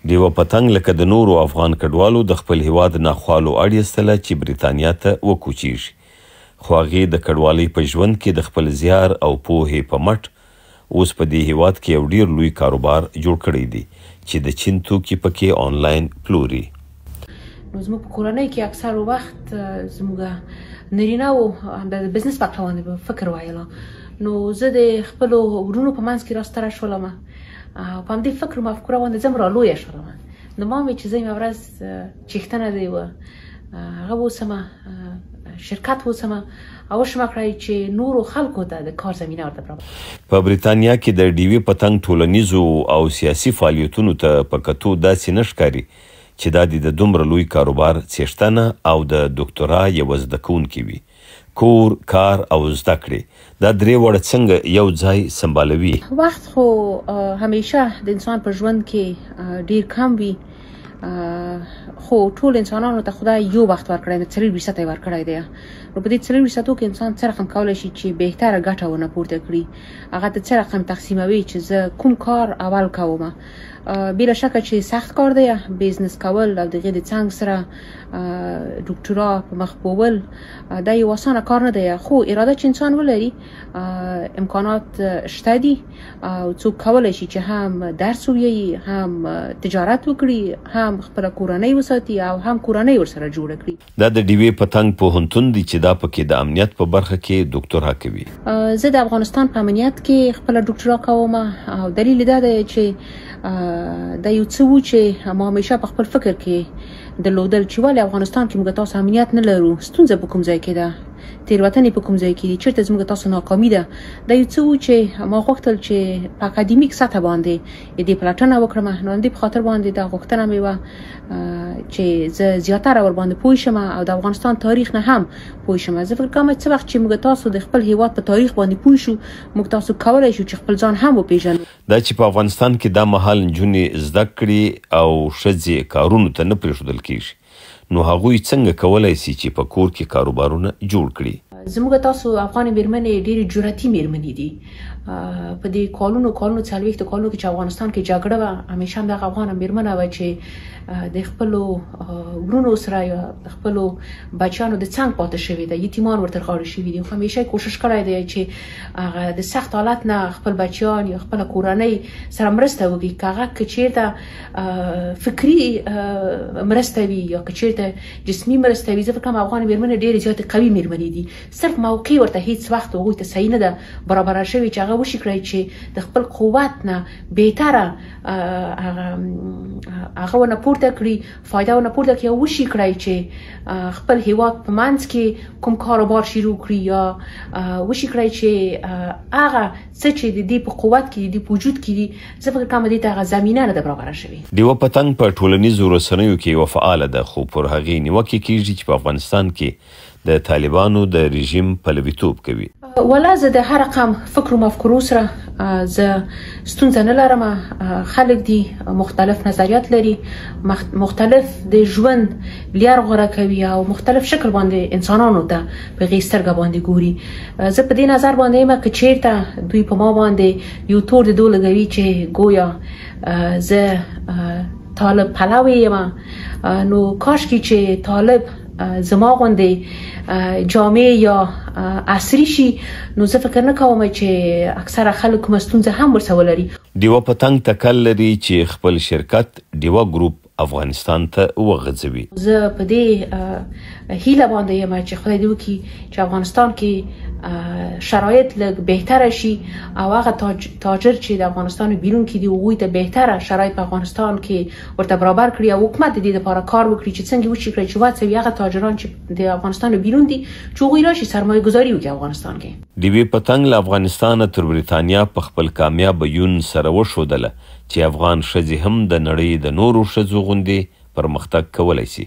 ډیوه پتنګ لکه د نورو افغان کډوالو د خپل هیواد ناخوالو اړ ایستله چې بریتانیا ته وکوچیږي، خو هغې د کډوالۍ په ژوند کې د خپل زیار او پوهې په مټ اوس په دې هیواد کې یو ډیر لوی کاروبار جوړ کړی دی چې د چین توکي پکې آنلاین پلوري. نو زموږ په کورنۍ کې اکثر وخت زموږ نرینه و د بزنس په اړه باندې فکر ویله، نو زه د خپلو وروڼو په منځ کې راستره شولم او په همدې فکر مفکوره باندې زه هم رالویه شولم. نو ما مې چې زه یوه ورځ چښتنه د یوه هغه وسمه، شرکت وسمه او وشمه کړی چې نورو خلکو ته د کار زمینه ورته برابره. په بریتانیا کې د ډیوې پتنګ ټولنیزو او سیاسي فعالیتونو ته په کتو داسې نه ښکاري چې دا دې د دومره لوی کاروبار څښتنه او د دوکتورا یوه زده کوونکې وي. کور، کار او زده کړې دا درې واړه څنګه یو ځای سمبالوي؟ وخت خو همیشه د انسان په ژوند کې ډیر کم وي، خو ټول انسانانو ته خدای یو وخت ورکړی دی، 24 ساعته یې ورکړی دی. نو په دې 24 ساعتو کې انسان څه رقم کولی شي چې بهتره ګټه ونه پورته کړي، هغه ته څه رقم تقسیموي چې زه کوم کار اول کوم. بې له شکه چې سخت کار دی بزنس کول او د هغې د څنګ سره ډاکټرا په مخ بوول، دا یو اسانه کار نه دی، خو اراده چې انسان ولري امکانات شته دي او څوک کولی شي چې هم درس ووایي، هم تجارت وکړي، هم خپله کورنۍ وساتي او هم کورنۍ ورسره جوړه کړي. دا د ډیوې پتنګ پوهنتون دی چې دا پکې د امنیت په برخه کې دوکتورا کوي. زه د افغانستان په امنیت کې خپله ډاکټرا کوم او دلیل دا دی چې دا یو څه وو چې ما همیشه په خپل فکر کې درلودل چې ولې افغانستان کې موږ تاسو امنیت نه لرو، ستونزه په کوم ځای کې ده، تېروتنې په کوم ځای کې دي، چېرته زموږ تاسو ناکامي ده. دا یو څه وو چې ما غوښتل چې په اکاډمیک سطح باندې دې پلټنه وکړم. نو همدې په خاطر باندې دا غوښتنه مې وه چې زه زیاتره ورباندې پوه شم او د افغانستان تاریخ نه هم پوه شم. زه فکر کوم څه وخت چې موږ تاسو د خپل هیواد په تاریخ باندې پوه شو، موږ تاسو کولی شو چې خپل ځان هم وپېژنو. دا چې په افغانستان کې دا مهال نجونې زده کړې او ښځې کارونو ته نه پرېښودل کېږي، نو هغوی څنګه کولای شي چې په کور کې کاروبارونه جوړ کړي؟ زموږ تاسو افغان میرمنې ډېرې جرأتي میرمنې دي. په دې کالونو کالونو 40 کالونو کې چې افغانستان کې جګړه وه، همیشه هم دغه افغانه میرمنه وه چې د خپلو وروڼو سره یا د خپلو بچیانو د څنګ پاتې شوې ده، یتیمان ورته غاړې شوي دي، خو همیشه یې کوشش کړی دی چې هغه د سخت حالت نه خپل بچیان یا خپله کورنۍ سره مرسته وکړي، که هغه که چېرته فکري مرسته وي یا که چېرته جسمي مرسته وي. زه فکر کوم افغان میرمنې ډېرې زیاتې قوي میرمنې دي، صرف موقع ورته هیڅ وخت هغوی ته صحیح نه ده برابره شوې چې هغه وشي کړی چې د خپل قوت نه بهتره هغه ونه پورته کړي، فایده ونه پورته کړي او وشي کړی چې خپل هیواد په منځ کې کوم کاروبار شروع کړي یا وشي کړی چې هغه څه چې د دې په قوت کې دي، په وجود کې دي، زه فکر کوم دې ته هغه زمینه نه ده برابره شوې. ډیوه پتنګ په ټولنیزو رسنیو کې یوه فعاله ده، خو پر هغې نیوکې کیږي چې په افغانستان کې د طالبانو د رژیم پلویتوب کوي. ولا زه د هر رقم فکر و مفکورو سره زه ستونزه نه لرم. خلک دي مختلف نظریات لري، مختلف د ژوند لیار غوره کوي او مختلف شکل باندې انسانانو ته په هغې سترګه باندې ګوري. زه په دې نظر باندې یم که چیرته دوی په ما باندې یو تور د دوی لګوي چې ګویا زه طالب پلوی یم، نو کاشکې چې طالب زما غوندې جامې یا عصري شي، نو زه فکر نه کوم چې اکثره خلک کومه ستونزه هم ورسره ولري. ډیوه پتنګ تکل لري چې خپل شرکت ډیوه ګروپ افغانستان ته وغځوي. زه په دې هیله باندې یم چې خدای دې وکړي چې افغانستان کې شرایط لږ بهتره شي او هغه تاجر چې د افغانستان بیرون کې دي هغوی ته بهتره شرایط په افغانستان کې ورته برابر کړي او حکومت د دې لپاره کار وکړي چې څنګه وشي کړی چې وهڅوي هغه تاجران چې د افغانستان بیرون دي چې هغوی راشي سرمایه ګذاري وکړي افغانستان کې. ډیوې پتنګ له افغانستانه تر بریتانیا په خپل کامیاب یون سره وښودله چې افغان ښځې هم د نړۍ د نورو ښځو غوندې پرمختګ کولی شي.